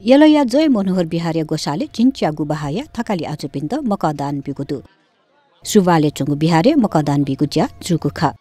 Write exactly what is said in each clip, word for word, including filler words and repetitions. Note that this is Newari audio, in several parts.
यलया जय मनोहर विहारया ग्वसालय् झिंच्यागू बहाःया थकालि आजुपिन्त मकःदान ब्यूगु दु। सुभालय् च्वंगु विहारय् मकःदान बीगु ज्या जूगु खः।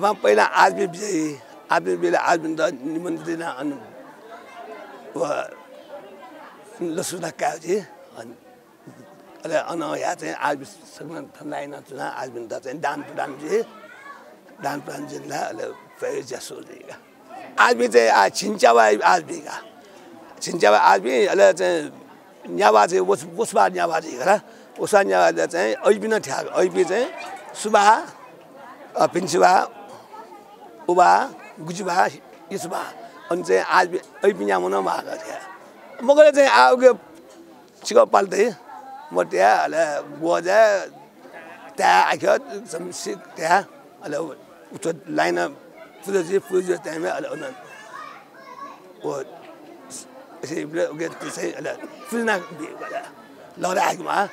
न्हापां पहिला आजबी बिज्याइ, आजबी बिज्याइ, आजबीत निमन्त्रित याना अन व लसुना काय् जुइ। अन, अले अन हया चाहिँ आजबी सकलें थन लाइना च्वना आजबीत चाहिँ दान प्रदान जुइ। दान प्रदान जुइला अले फय् ज्या सुरु जुइ का। आजबी चाहिँ आ छिन्च्यावा आजबी का। छिन्च्यावा आजबी अले चाहिँ न्यावा चाहिँ वस-, वसुबा न्यावा जुइ का। वसुबा न्यावा चाहिँ अइबी नं थ्याः। अइबी चाहिँ सुबा, अ, पिन्सिबा, उबा, गुजिबा, इसुबा। अन चाहिँ आजबी अइबी न्याम्ह नं माः का थ्याः। मगले चाहिँ आ उके छिकः पाल तइ, मत्या, अले ग्वज्या, ताय् आख्यः, जम्सिक ताय्, अले उच्च लाइन पुजा जुइ, पुजा जुइ time-य्, अले अन व इसे इबले उके तिसै, अले पुजना बी, अले लग्रा आखिमा।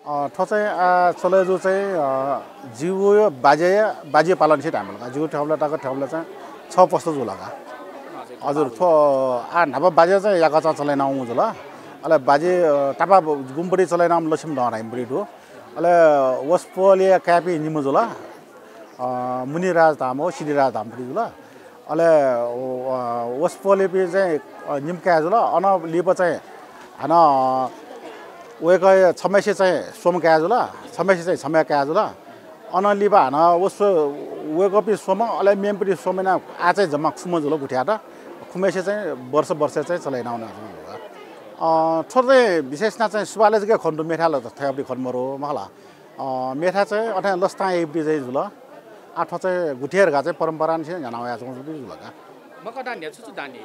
अ, थ्व चाहिँ, आ, चले जू चाहिँ, अ, जिगु बाज्या, बाज्या पालन से धायेमाल का। जिगु थ्यंबलय् तक थ्यंबलय् चाहिँ छ पस्त जुल का। हजुर, थ्व, आ, न्हापा बाज्या चाहिँ याकःचा चले यानावंगु जुल। अले बाज्या, अ, तापा गुम्बडी चले यानावंम्ह लक्ष्मी दँ धाइम्ह बडी दु। अले वसपोलया काय्‌पिं निम्ह जुल। अ, मुनिराज धाःम्ह, सिद्धिराज धाःम्ह बडी जुल। अले, अ, वसपोलयापिं चाहिँ, अ, निम्ह काय् जुल। अन लिपा चाहिँ हानं, अ, वय्कःया छम्हय्सिया चाहिँ स्वम्ह काय् जुल, छम्हय्सिया चाहिँ छम्ह काय् जुल। अनं लिपा हानं व स्व-, वय्कःपिं स्वम्ह, अले मेम्हय्सिया स्वम्ह यानाः आः चाहिँ जम्मा खुम्ह जुल गुथियात। खुम्हय्सिया चाहिँ वर्ष वर्ष चाहिँ चले याना वना जुल। अ, थ्व चाहिँ विशेष यानाः चाहिँ सुभाय् जक खने दु, मेथाय् ला थ्व याःपट्टि खने मदु मखु ला। अ, मेथाय् चाहिँ अथे लसतां याइपट्टि चाहिँ जुल। आः थ्व चाहिँ गुथिया धकाः चाहिँ परम्परांनिसें न्ह्याना वयाच्वंगु जुल का। मकर दान न्ह्यः छु छु दान याइ?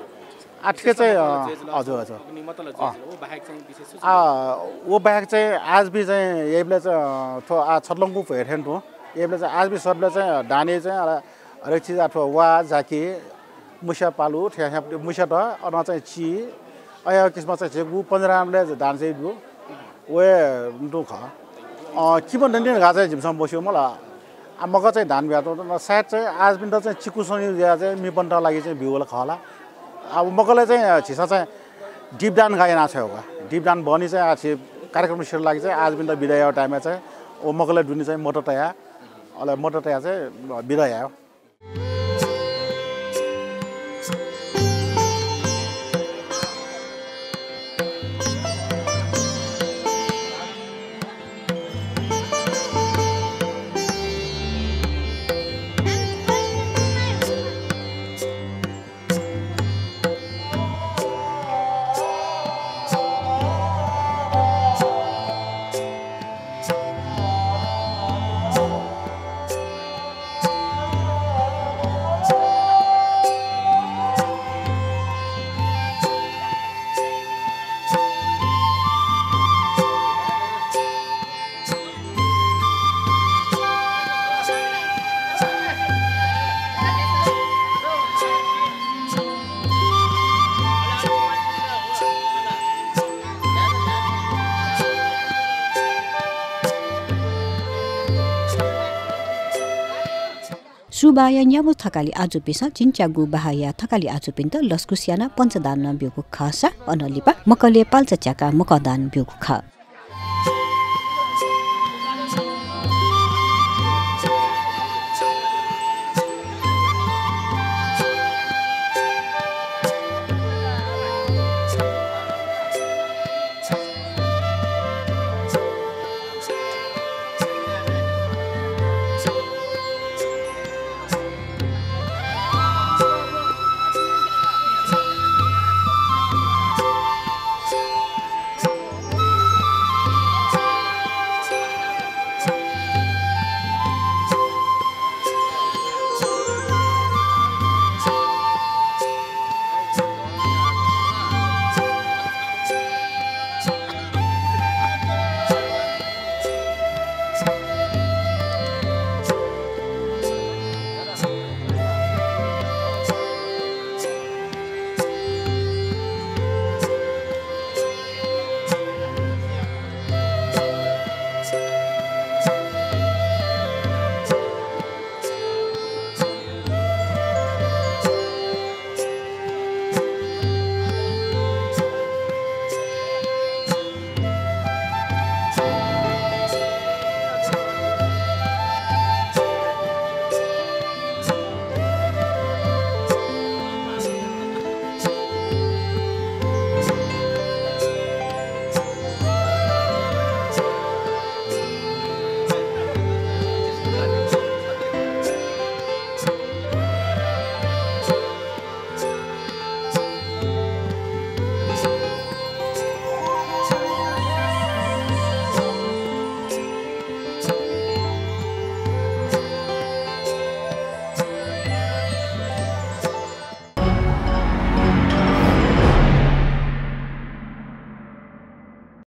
आः थुके चाहिँ, अ, हजुर, हजुर। अग्नि मतल जुइ जुल, व बाहेक चाहिँ विशेष छु छु? आ, व बाहेक चाहिँ आजबी चाहिँ याइबलय् चाहिँ, अ, थ्व आः छतलंगु भ्वय् थें तुं। याइबलय् चाहिँ आजबी सतबलय् चाहिँ दान याइ चाहिँ, अ, हरेक चिज आः थ्व वा, जाकि, मुस्या पालु, थ्व याःपट्टि मुस्यात, अनं चाहिँ चि, अज्याःगु किसिमं चाहिँ झीगु पञ्चरामलय् दान चाहिँ दु। वय् तुं खः। अ, किम्ह दनि धकाः चाहिँ जिमिसं मस्यू मला। आः मकर चाहिँ दान बियातःगु सायद चाहिँ आजबीन्त चाहिँ चिकुसंगु जुयाः चाहिँ मिपन्त लागि चाहिँ ब्यूगु ला खः ला। आः मकलय् चाहिँ झीसं चाहिँ दीपदान धकाः याना छ्वयेगु का। दीपदान बहनी चाहिँ आः झी कार्यक्रम सुरु लागि चाहिँ आजबीन्त बिदा यायेगु time-य् चाहिँ व मकलय् दुने चाहिँ मत तयाः, अले मत तयाः चाहिँ बिदा यायेगु। सुभाय्या न्यागू थकालि आजुपिन्सं झिंच्यागू बाहाःया थकालि आजुपिन्त लसकुस यानाः पञ्चदान नं ब्यूगु खःसा अनं लिपा मकलय् पाल्चा च्याकाः मकरदान ब्यूगु खः।